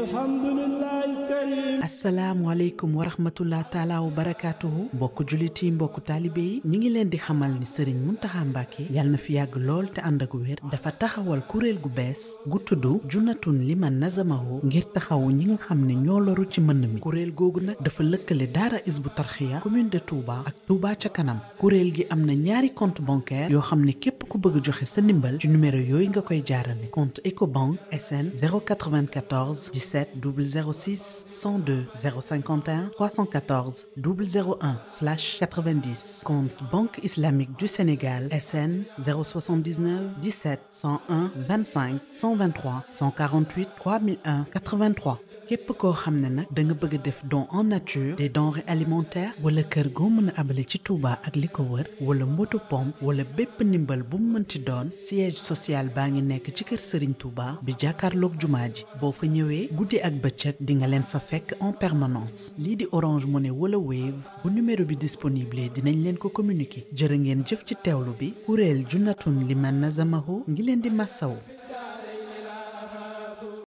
alhamdulillahi karim. asalaamualeykum wa rahmatullah taala wa barakaatuhu mbokku jullit yi mbokku taalibe yi ñi ngi leen di xamal ni Serigne Mountakha Mbacké yal na fi yàgg lool te ànd ak wér dafa taxawal kuréel gu bees gu tudd Junnatun Liman Nazamahu ngir taxawu ñi nga xam ne ñoo loru ci mbënn mi kuréel googu nag dafa lëkkale daara Hizbut Tarqiyyah commune de Touba ak Touba ca kanam kuréel gi am na ñaari compte bancaire yoo xam ne képp ku bëgg joxe sa ndimbal ci numéro yooyu nga koy jaarale compte Ecobank SN 094 17 006 102 051 314 001/90 compte Banque islamique du Sénégal SN 079 17 101 25 123 148 3001 83 képp koo xam ne nag da nga bëgg a def don en nature des denrées alimentaires wala kër goo mën a abale ci Touba ak li ko wër wala moto pompe wala bépp ndimbal bu mu mënti doon siège social baa ngi nekk ci kër Serigne Touba bi jàkkaarloog jumaa ji boo fa ñëwee guddi ak bëccëg di nga leen fa fekk en permanence lii di Orange Money wala Wave bu numéro bi disponible dinañ leen ko communiquer jërë ngeen jëf ci teewlu bi kuréel Junnatun Liman Nazamahu ngi leen di massaw